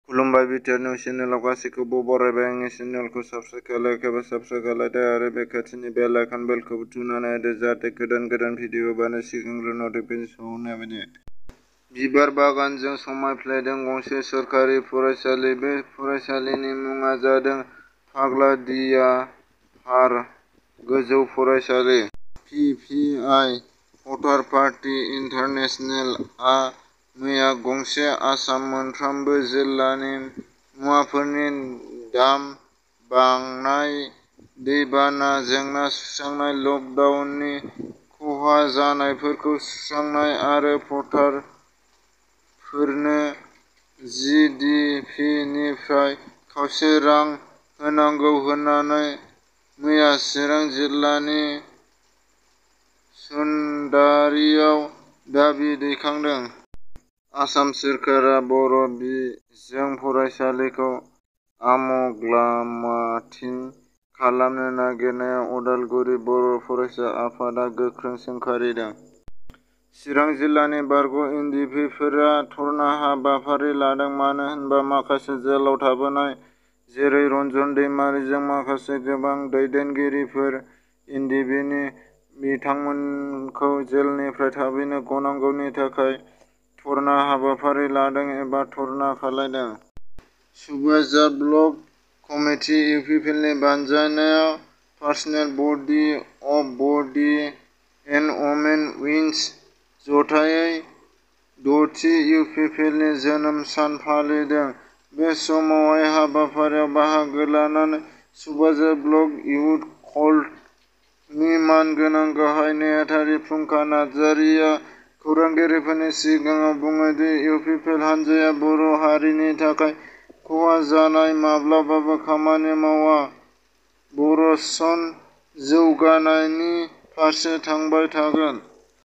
खुलुमबाय BTR news चेनेलाव गासैखौबो बरायबाय। आंनि चेनेलखौ साबस्क्राइब खालामदो आरो बे खाथिनि बेल आइकन बेलखौबो थुनानै होदो जाहाथे गोदान सिभिडिअ होबानो सिगांग्रो नटिफिकेसन सौहैनाय बायदि। बिबार बागानजों समायफ्लेदों गंसे सोरखारि फरायसालि। बे फरायसालिनि मुङा जादों पागलादिया पार गोजौ फरायसालि। पिपिआइ भटार पार्टी इन्टारनेशनेल आ मैया गंसे आसाम मोनफ्रोमबो जिल्लानि मुवाफोरनि दाम बांनाय, दैबाना जेंना सुस्रांनाय, लकडाउननि खहा जानायफोरखौ सुस्रांनाय आरो भटारफोरनो जिडिपिनिफ्राय खावसे रां होनांगौ होननानै मैया चिरां जिल्लानि सोनदारियाव दाबि दैखांदों। आसाम सोरखारा बर' बिजों फरायसालिखौ आमग्लामाथिं खालामनो नागिरनायाव उदालगुरि बर' फरायसा आफादआ गोख्रों सोंखारिदों। चिरां जिल्लानि बारग' एनडिपिफोरा धर्ना हाबाफारि लादों। मानो होनबा माखासे जेलाव थाबोनाय जेरै रन्जन दैमारिजों माखासे गोबां दैदेनगिरिफोर एनडिपिनि बिथांमोनखौ जेलनिफ्राय थाबैनो गनांगौनि थाखाय धर्ना हाबाफारि लादों एबा धर्ना खालामदों। सुबाइजार ब्लक कमिटि इउपिपिएलनि बानजायनायाव personnel body of body and women wings जथायै द'थि इउपिपिएलनि जोनोम सान फालिदों। बे समावहाय हाबाफारियाव बाहागो लानानै सुबाइजार ब्लक इउथ कल्टनि मानगोनां गाहाय नेहाथारि फुंखा नार्जारिया खौरांगिरिफोरनि सिगाङाव बुङो दि इउपिपिएल हानजाया बर' हारिनि थाखाय खहा जानाय माब्लाबाबो खामानि मावा, बर'सन जौगानायनि फारसे थांबाय थागोन।